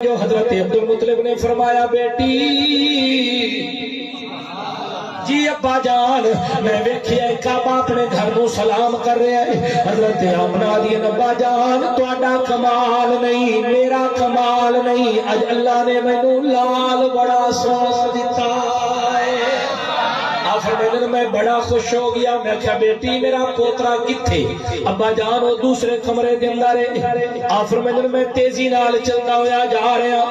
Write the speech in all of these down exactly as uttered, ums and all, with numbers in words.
جو حضرت عبدالمطلب نے فرمایا، بیٹی، جی ابا جان، میں ویکھیا ہے کعبہ اپنے گھر نوں سلام کر رہا ہے۔ حضرت آمنہ آدھی، ابا جان، تہاڈا کمال نہیں، میرا کمال نہیں، اج اللہ نے مینوں لال بڑا سوہنا دتا ہے۔ آپ فرمیندے، میں بڑا خوش ہو گیا۔ میں آکھیا، بیٹی، میرا پوترا کتھے؟ ابا جان، او دوسرے کمرے دے اندر ہے۔ آپ فرمیندے، میں تیزی نال چلدا ہویا جا رہا۔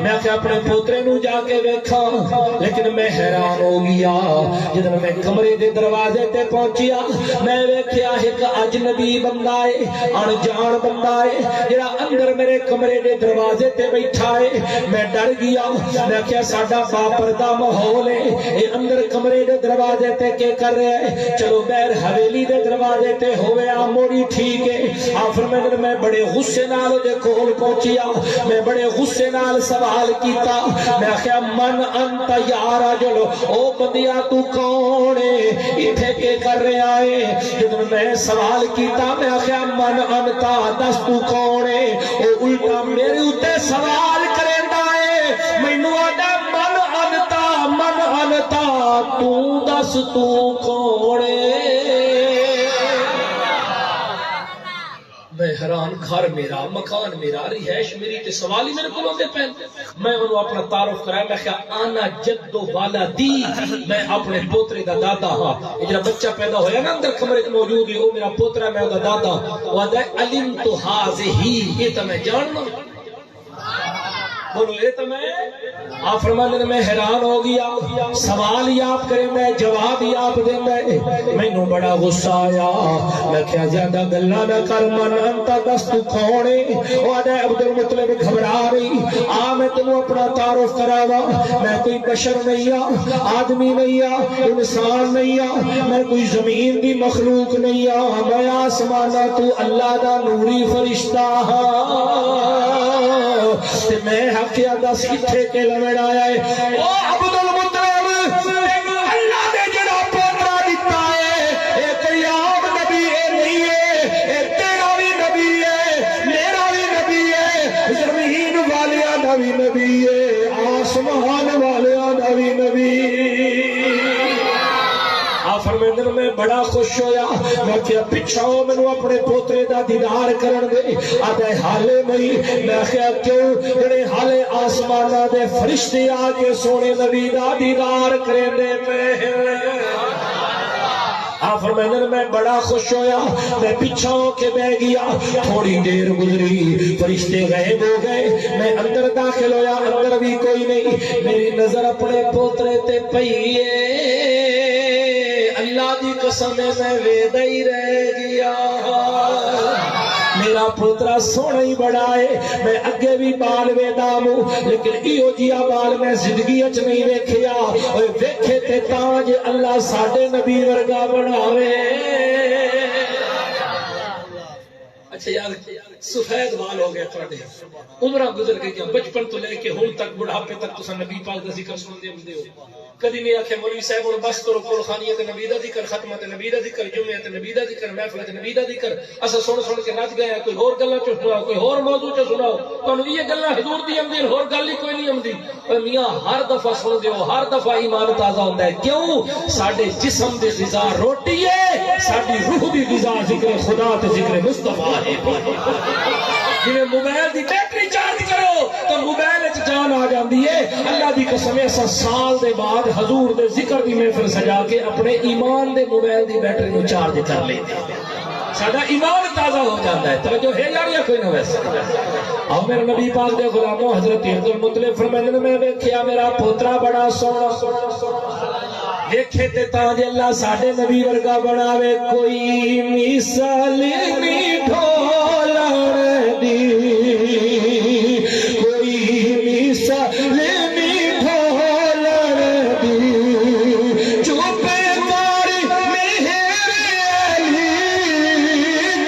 میں آکھیا، اپنے پوترے نوں جا کے ویکھاں، لیکن میں حیران ہو گیا۔ جدوں میں کمرے دے دروازے تے پہنچیا، میں ویکھیا ہک اجنبی بندہ ہے، اݨ جاݨ بندہ ہے، جڑا اندر میرے کمرے دے دروازے تے بیٹھا ہے۔ میں ڈر گیا۔ میں آکھیا، ساڈا باپردہ ماحول ہے، اے اندر کمرے دے دروازے تے کے کر رہا ہے؟ چلو، ٻاہر حویلی دے دروازے تے ہووے آ، موڑی ٹھیک ہے۔ آپ فرمیندے، میں بڑے غصے نال اودے کول پہنچیا، میں بڑے غصے نال سوال کیتا۔ میں آکھیا، من انت یا رجل، او بندیا، تو کون ہے؟ اتھے کے کر رہا ہے؟ جدوں میں سوال کیتا، میں آکھیا، من انت، دس تو کون ہے؟ او الٹا میرے اُتے سوال کریندا ہے، مینوں آہدا، من انت، من انت، توں دس توں کون ہے؟ میں حیران، گھر میرا، مکان میرا، رہائش میری، تے سوال ہی میرے کولوں آندے پئے۔ میں اونوں اپنا تعارف کرایا، میں آکھیا، انا جد ولدی، میں اپنے پوترے دا دادا ہاں۔ اے جڑا بچہ پیدا ہویا نا اندر کمرے وچ موجود ہے، او میرا پوترا ہے، میں اوندا دادا ہاں۔ او آہدا ہے، علمت ہذہ، اے تاں میں جاننا۔ بولو، اے تاں میں۔ آپ فرماندے نے، میں حیران ہو گیا، سوال ہی آپ کریندا ہے، جواب ہی آپ دیندا ہے۔ مینوں بڑا غصہ آیا۔ میں آکھیا، زیادہ گلاں نہ کر، من انت، دس تو کون ہے؟ او آہدا ہے، عبدالمطلب گھبرا رہی، آ میں تینوں اپنا تعارف کراواں۔ میں کوئی بشر نہیں ہاں، آدمی نہیں ہاں، انسان نہیں ہاں، میں کوئی زمین دی مخلوق نہیں ہاں، میں آسماناں توں اللہ دا نوری فرشتہ ہاں۔ تے میں آکھیا، دس اتھے کے لوڑ آیا ہے؟ او عبدالمطلب، تینوں اللہ نے جڑا پوترا دتا ہے، اے کوئی عام نبی اے نہیں ہے، اے تیرا وی نبی ہے، میرا وی نبی ہے، زمین والیاں دا وی نبی ہے، آسمان والیاں دا وی نبی۔ آپ فرمیندے نے، میں بڑا خوش ہویا۔ میں آکھیا، پچھاں ہو، مینوں اپنے پوترے دا دیدار کرن دے۔ آہدا ہے، حالے نہیں۔ میں آکھیا، کیوں؟ جڑے حالے آسماناں دے فرشتے آ کے سوہنے نبی دا دیدار کریندے پئے ہن۔ آپ فرمیندے نے، میں بڑا خوش ہویا، میں پچھاں ہو کے بہہ گیا۔ تھوڑی دیر گزری، فرشتے غائب ہو گئے۔ میں اندر داخل ہویا، اندر وی کوئی نہیں۔ میری نظر اپنے پوترے تے پئی ہے۔ اللہ دی قسم ہے، میں ویدا ہی رہ گیا۔ میرا پوترا سوہنا ہی بڑا ہے۔ میں اگے وی بال ویدا ہوں، لیکن ایہو جیا بال میں زندگی اچ نہیں ویکھیا۔ اوئے، ویکھے تے تاں جے اللہ ساڈے نبی ورگا بناوے۔ اچھا یار، سفید وال ہو گئے تہاڈے، عمراں گزر گئیاں، بچپن تو لے کے ہن تک، بڑھاپے تک تساں نبی پاک دا ذکر سنندے ہوندے ہو۔ کدی میں آکھیا، مولوی صاحب، ہن بس کرو، قول خوانی تے نبی دا ذکر، ختمہ تے نبی دا ذکر، جمعہ تے نبی دا ذکر، محفل تے نبی دا ذکر، اساں سن سن کے نچ گئے ہیں۔ کوئی ہور گلاں چ سناؤ، کوئی ہور موضوع چ سناؤ۔ تانوں یہ گلاں حضور دی آمدی، ہور گل ہی کوئی نہیں آمدی۔ اے میاں، ہر دفعہ سن دیو، ہر دفعہ ایمان تازہ ہوندا ہے۔ کیوں؟ ساڈے جسم دی غذا روٹی ہے، ساڈی روح دی غذا ذکر خدا تے ذکر مصطفیٰ ہے۔ جویں موبائل دی بیٹری چارج کرو تاں موبائل وچ جان آ جاندی ہے۔ اللہ دی قسم ہے، اساں سال دے بعد حضور دے ذکر دی محفل سجا کے اپنے ایمان دے موبائل دی بیٹری نوں چارج کر لیندے۔ ساڈا ایمان تازہ ہو جاندا ہے۔ توجہ ہے یار یا کوئی نہ؟ ویسے آؤ میرے نبی پاک دے غلاموں، حضرت عبدالمطلب فرمیندے نے، میں ویکھیا میرا پوترا بڑا سوہنا، ویکھے تے تاں جے اللہ ساڈے نبی ورگا بناوے۔ کوئی مثال نہیں ڈھولݨ دی، کوئی مثال نہیں ڈھولݨ دی۔ چپ کر میرے علی،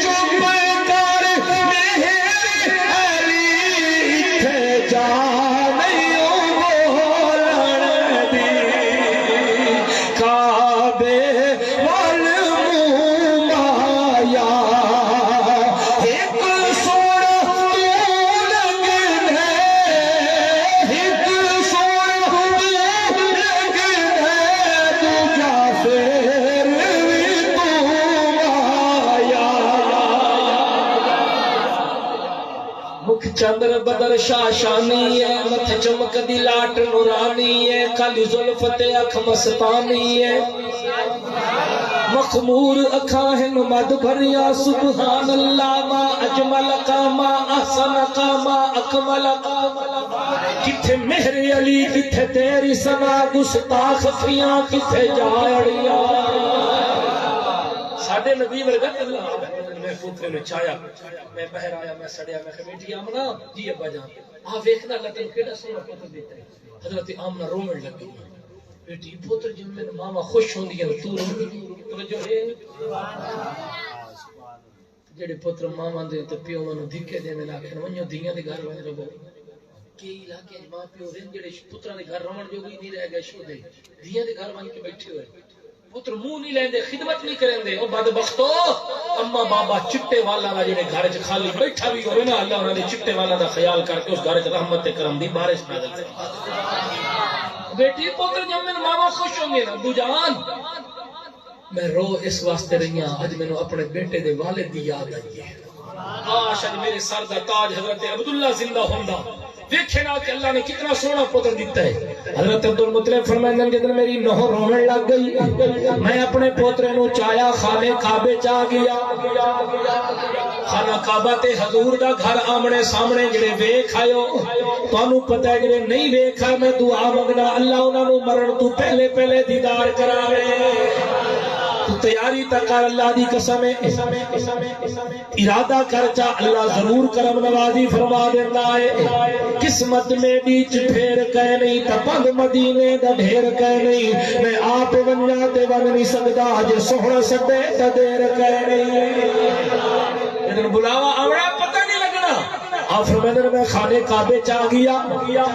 چپ کر میرے علی، اتھے جا نہیں بولݨ دی۔ کعبے ول منہ مایا، ہک سوہݨا توں لڳدے۔ چندر بدر شاشانی ہے، متھ چمکدی لاٹ نورانی ہے، کالی زلف تے اکھ مستانی ہے۔ مخمور اکھاں ہن مدھ بھریاں، سبحان اللہ، ما اجمل کا، ما احسن کا، ما اکمل کا۔ کتھے مہر علی، کتھے تیری ثنا، گستاخ تھیاں کتھے جاڑیاں۔ ساڈے نبی ورگا اللہ۔ میں پوترے نوں چایا، میں باہر آیا، میں سڑیا، میں کہا، "بیٹی آمنہ۔" "جی ابا جان۔" "آ ویکھنا، اللہ تینوں کیڈا سوہنا پتر ݙتا ہے۔" حضرت آمنہ رووݨ لڳی۔ بیٹی، پتر جنمن ماواں خوش ہوندیاں، توں روندی؟ توجہ ہے؟ جیڑھے پتر ماواں دے تے پیواں نوں دھکے ݙیندن، آکھن، "ونڄو دھیاں دے گھر ونڄ رہو۔" کئی علاقے اچ ماں پیو ہن جیڑھے پتراں دے گھر رووݨ جوڳے ہی نہیں رہ ڳئے، شودے دھیاں دے گھر ونڄ کے ٻیٹھے ہوئے۔ پتر منہ نہیں لیندے، خدمت نہیں کریندے۔ او بدبختو، اماں بابا چٹے والاں دا جیڑھے گھر اچ خالی ٻیٹھا وی ہووے نا، اللہ انہاں دے چٹے والاں دا خیال کر کے اس گھر اچ رحمت تے کرم دی بارش نازل فرما۔ بیٹی، پتر جنمن ماواں خوش ہوندیاں۔ ابو جان، میں رو اس واسطے رہی ہاں، اڄ مینوں اپݨے بیٹے دے والد دی یاد آئی ہے۔ کاش اڄ میرے سر دا تاج حضرت عبداللہ زندہ ہوندا، ویکھے نا کہ اللہ نے کتنا سوہنا پتر ݙتا ہے۔ حضرت عبدالمطلب فرمائندے ہن، جدوں میری نوہ رووݨ لڳ ڳئی، میں اپݨے پوترے نوں چایا، خانے کعبے چ آ ڳیا۔ خانہ کعبہ تے حضور دا گھر آمنے سامنے، جیڑھے ویکھ آئے ہو، تانوں پتہ ہے، جیڑھے نہیں ویکھ آئے، میں دعا منگنا، اللہ انہاں نوں مرݨ توں پہلے پہلے دیدار کراوے۔ توں تیاری تاں کر، اللہ دی قسم ہے، ارادہ کر چا، اللہ ضرور کرم نوازی فرما ݙیندا ہے۔ قسمت میݙی چ پھیر کائے نہیں تاں پندھ مدینے دا ڈھیر کائے نہیں۔ میں آپ ونڄاں تے ونڄ نہیں سڳدا، جے سوہݨا سݙے تاں دیر کائے نہیں۔ لیکن بلاوا آوݨا، پتہ نہیں لڳݨا۔ آپ فرمیندن، میں خانے کعبے چ آ ڳیا،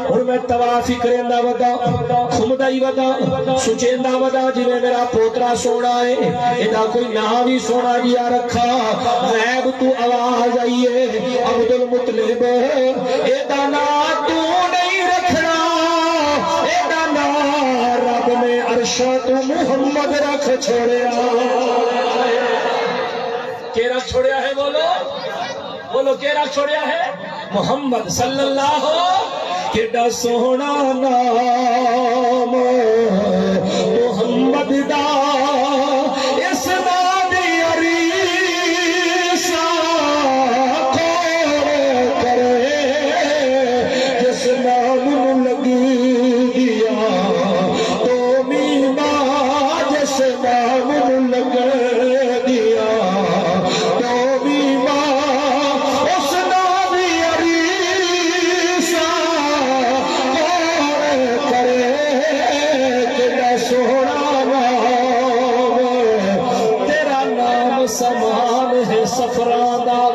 ہݨ میں طواف ہی کریندا وداں، گھمدا ہی وداں، سوچیندا وداں، جیویں میرا پوترا سوہݨا ہے، ایݙا کوئی ناں وی سوہݨا جیہا رکھاں۔ غیب توں آواز آئی ہے، عبدالمطلب، ایݙا ناں توں نہیں رکھݨا، ایݙا ناں رب نے عرشاں توں محمد رکھ چھوڑیا۔ کیڑھا چھوڑیا ہے؟ بولو، بولو، کیڑھا چھوڑیا ہے؟ محمد صلی اللہ۔ کیݙا سوہݨا نام محمد دا، اس ناں دی عریساں کون کرے، جس نام نوں لڳدیاں ݙو میماں، جس نام نوں لڳدیاں ݙو میماں، اس ناں دی عریساں کون کرے، کیݙا سوہݨا نام۔ تیرا نام سامان ہے سفراں دا،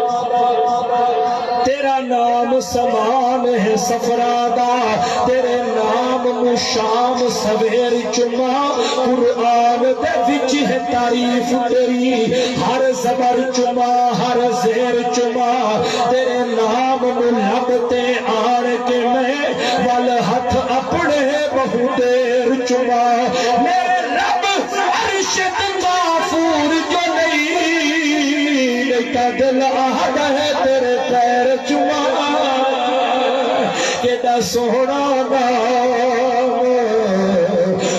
تیرا نام سامان ہے سفراں دا، تیرے نام نوں شام سویر چماں، قرآن دے وچ ہے تعریف تیری، ہر زبر چماں، ہر زیر چماں، تیرے نام نوں لب تے آن کے میں ول ہتھ اپݨے ٻہوں دیر چماں۔ میرے رب عرش تے غفور جو نہیں، نہیں تاں دل آہدا ہے تیرے پیر چماں۔ کیݙا سوہݨا نام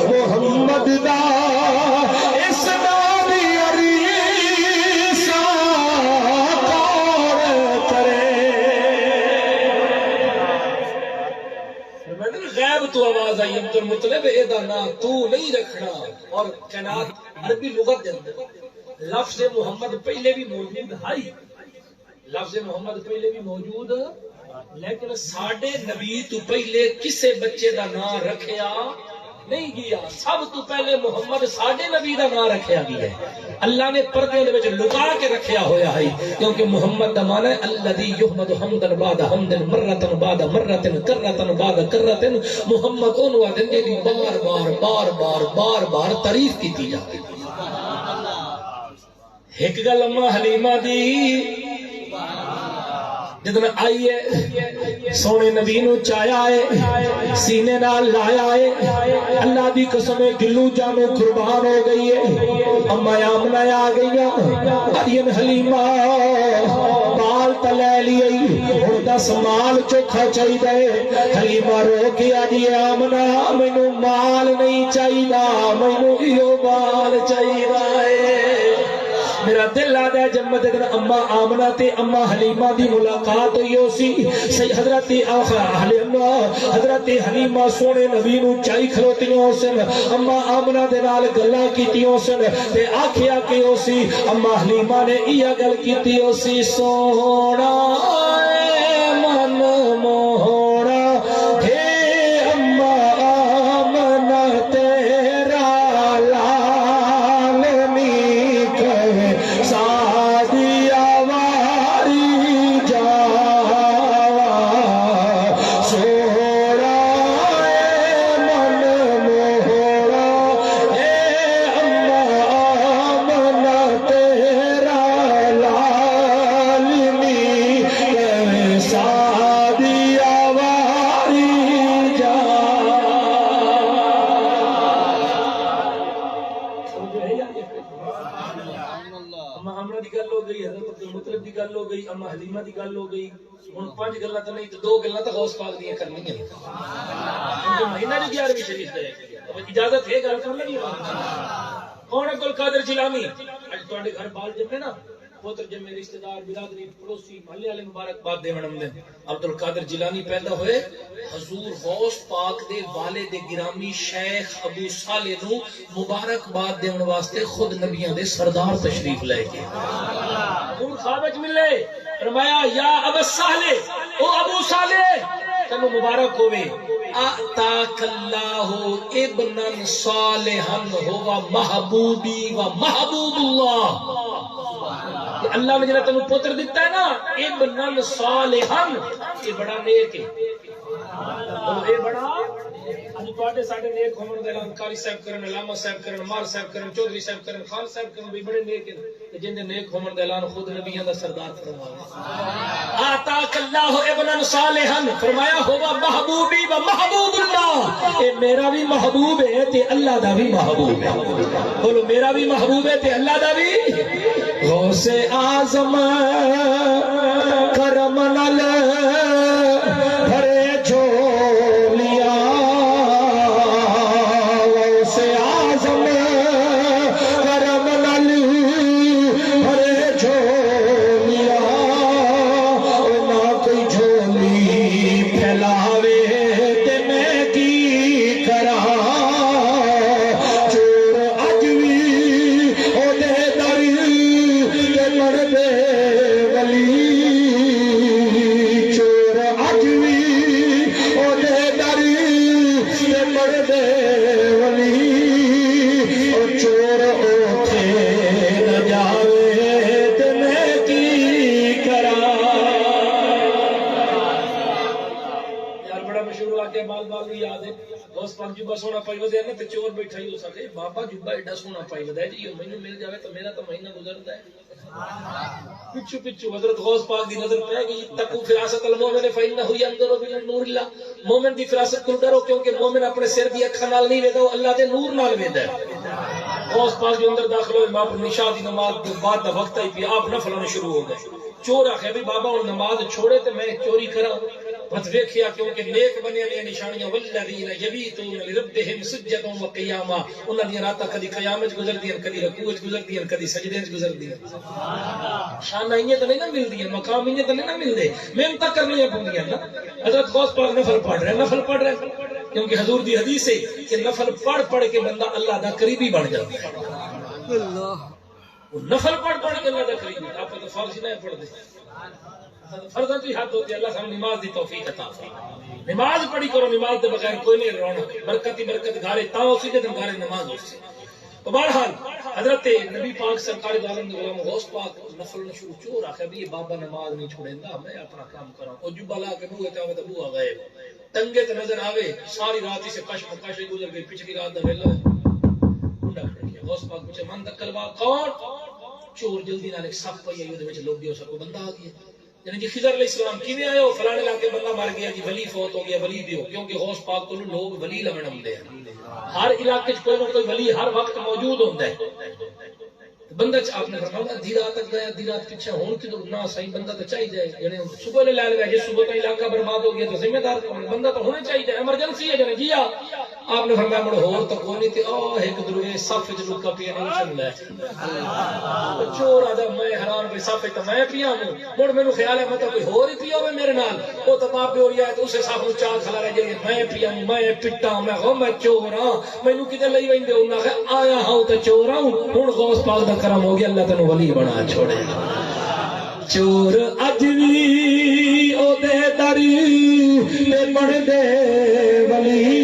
محمد دا، اس ناں دی عریساں کون کرے۔ فرمایا نا، غیب تو آواز آئی، عبدالمطلب، ایدا ناں تو نہیں رکھنا۔ اور کائنات عربی لغت دے اندر لفظ محمد پہلے بھی موجود ہئی، لفظ محمد پہلے بھی موجود، لیکن ساڈے نبی تو پہلے کسے بچے دا ناں رکھیا نہیں گیا۔ سب تو پہلے محمد ساڈے نبی دا ناں رکھیا گیا ہے۔ اللہ نے پردے دے وچ لکا کے رکھیا ہویا ہے، کیونکہ محمد دا معنی ہے الذی یحمد حمدا بعد حمد، مرۃ بعد مرۃ، کرۃ بعد کرۃ۔ محمد اونوں آہدن جیندی بار بار، بار بار، بار بار تعریف کیتی جاوے۔ ہک گل اماں حلیمہ دی جدن آئی ہے، سوہݨے نبی نوں چایا ہے، سینے نال لایا ہے، اللہ دی قسم ہے، گلو جانوں قربان ہو ڳئی ہے۔ اماں آمنہ آ ڳئیاں، آہدین حلیمہ، مال تاں لے لیئی، ہݨ ݙس مال چوکھا چاہیدا ہے۔ حلیمہ رو کے آہدی اے آمنہ، مینوں مال نہیں چاہیدا، مینوں ایہو مال چاہیدا ہے۔ میرا دل آہدا ہے جنت دے اندر اماں آمنہ تے اماں حلیمہ دی ملاقات ہوئی ہوسی۔ سید حضرت آخ-، حلیمہ، حضرت حلیمہ سوہݨے نبی نوں چائی کھلوتیاں ہوسن، اماں آمنہ دے نال گلاں کیتیاں ہوسن تے آکھیا کہ ہوسی، اماں حلیمہ نے ایہا گل کیتی ہوسی، سوہݨا اے من موہݨا، ہے اماں آمنہ تیرا لال نی کہے ساݙی آواری جاوا، سوہݨا اے من موہݨا، اے اماں آمنہ تیرا لال نی کہے ساݙی آواری جاوا۔ اماں آمنہ دی گل ہو گئی، حضرت عبدالمطلب دی گل ہو گئی، اماں حلیمہ دی گل ہو گئی۔ ہݨ پنج گلاں تاں نہیں تے دو گلاں تاں غوث پاک دیاں کرنیاں۔ کیونکہ مہینہ دی گیارہویں شریف تے ہے۔ اب اجازت ہے گل کرݨ دی؟ کون؟ عبدالقادر جیلانی۔ اڄ تہاݙے گھر ٻال ڄمے نا، پتر ڄمے، رشتہ دار، برادری، پڑوسی، محلے والے مبارکباد ݙیوݨ آندن۔ عبدالقادر جیلانی پیدا ہوئے، حضور غوث پاک دے والد گرامی شیخ ابو صالح نوں مبارکباد ݙیوݨ واسطے خود نبیاں دے سردار تشریف لے ڳئے۔ حضور خواب وچ ملے، فرمایا، یا ابا صالح، او ابو صالح، تینوں مبارک ہووے، اعطاک اللہ ابنا صالحا ہو محبوبی و محبوب اللہ۔ کہ اللہ نے جڑا تینوں پتر دتا ہے نا، ابنا صالحا، یہ بڑا نیک ہے۔ اور اے بڑا، اڄ تہاݙے ساݙے نیک ہووݨ دا اعلان قاری صاحب کرن، علامہ صاحب کرن، مار صاحب کرن، چوہدری صاحب کرن، خان صاحب کرن، بھئی بڑے نیک ہن۔ تے جیندے نیک ہووݨ دا اعلان خود نبیاں دا سردار فرماوے۔ آتاک اللہ ابنا صالحا، فرمایا، ہوا محبوبی و محبوب اللہ، اے میرا بھی محبوب ہے تے اللہ دا بھی محبوب ہے۔ بولو، میرا بھی محبوب ہے تے اللہ دا بھی۔ غوث اعظم کرم نال بھرے جھولیاں، غوث اعظم کرم نال بھرے جھولیاں، او نہ کوئی جھولی پھیلاوے تے میں کی کراں۔ چور اڄ وی اوندے در تے مردے ولی، چور اڄ وی اوندے در تے مردے ولی، او چور اوتھے نہ جاوے تے میں کی کراں۔ یار، بڑا مشہور واقعہ، ٻال ٻال نوں یاد ہے۔ غوث پاک جبہ سوہݨا پائی ودے نا، تے چور ٻیٹھا ہئی، اس آکھے، بابا، جبہ ایݙا سوہݨا پائی ودا ہے جی، او مینوں مل جاوے تاں میرا تاں مہینہ گزردا ہے۔ پچھوں پچھوں حضرت غوث پاک دی نظر پے ڳئی، اتقوا فراست المؤمن فإنه ينظر بنور الله، مومن دی فراست کوں ݙرو، کیونکہ مومن اپݨے سر دی اکھاں نال نہیں ویندا، او اللہ دے نور نال ویندا ہے۔ غوث پاک جو اندر داخل ہوئے، مغرب عشاء دی نماز دے بعد دا وقت آئی پیا، آپ نفل ہوݨے شروع ہو ڳئے۔ چور آکھیا، بھئی بابا، ہݨ نماز چھوڑے تے میں چوری کراں؟ بس ویکھیا، کیونکہ نیک بندیاں دیاں نشانیاں، والذین یبیتون لربہم سجدا و قیاما، انہاں دیاں راتاں کدی قیام وچ گزردیاں، کدی رکوع وچ گزردیاں، کدی سجدے وچ گزردیاں۔ شاناں ایویں تاں نہیں نہ ملدیاں، مقام ایویں تاں نہیں نہ ملدے، محنتاں کرنیاں پوندیاں نا۔ حضرت غوث پاک نفل پڑھ رہے، نفل پڑھ رہے، کیونکہ حضور دی حدیث ہے کہ نفل پڑھ پڑھ کے بندہ اللہ دا قریبی بݨ جاندا ہے۔ اللہ۔ او نفل پڑھ پڑھ کے اللہ دا قریب ہے، آپ تو فرض ہی نہیں پڑھتے۔ فرضاں دی حد ہوتی ہے، اللہ سانوں نماز دی توفیق عطا فرمائے۔ نماز پڑھی کرو، نماز دے بغیر کوئی نہیں رونق۔ برکت ہی برکت گھر ہے، تاں اسی دے دن گھر نماز ہوسی۔ تو بہرحال، حضرت نبی پاک سرکار دو عالم دے غلام غوث پاک نفل نہ شروع، چور آکھیا، بھئی یہ بابا نماز نہیں چھوڑیندا، میں اپنا کام کراں۔ او جبہ لا کے بوہے تے آوے تاں بوہا غائب۔ ٹنگے تے نظر آوے، ساری رات اسے کش مکش وچ گزر ڳئی، پچھلی رات دا ویلا ہے۔ کنڈا کھڑکیا، غوث پاک پچھے، من دق الباب، کون؟ چور جلدی نال ہک صف پئی آئی، اودے وچ لک ڳیا، اس آکھیا بندہ آ ڳیا۔ یعنی جی خضر علیہ السلام کیویں آئے ہو؟ فلانے علاقے بندہ مر ڳیا جی، ولی فوت ہو ڳیا، ولی ݙیو، کیونکہ غوث پاک کولوں لوگ ولی لوݨ آندے ہن۔ ہر علاقے وچ کوئی نہ کوئی ولی ہر وقت موجود ہوندا ہے۔ بندہ چ آپ نے فرمایا، ادھی رات تک گیا، ادھی رات پچھے ہون کدھر؟ نہ سائیں، بندہ تو چاہیے، جنے صبح نے لے لگا، جے صبح تک علاقہ برباد ہو گیا تو ذمہ دار کون؟ بندہ تو ہونا چاہیے، ایمرجنسی ہے، جنے جی آ۔ آپ نے فرمایا، مڑ ہور تو کوئی نہیں، تے او ایک دروے صف وچ لکا پیا نے، اٹھن لے۔ چور آ جا، میں حیران، کوئی صف وچ تو میں پیا ہوں، مڑ مینوں خیال ہے میں تو کوئی ہور ہی پیا ہوے میرے نال۔ او تو باپ بیوری آئے تو اسے صف نوں چا کھلا رہ جائیے، میں پیا ہوں، میں پٹا، میں ہو، میں چور ہاں۔ مینوں کدے لئی ویندے ہو؟ میں آکھیا، آیا ہاں تے چور ہاں، ہن غوث پاک دا کرم ہو گیا، اللہ تینوں ولی بنا چھوڑے۔ چور اج وی او دے در تے بݨدے ولی۔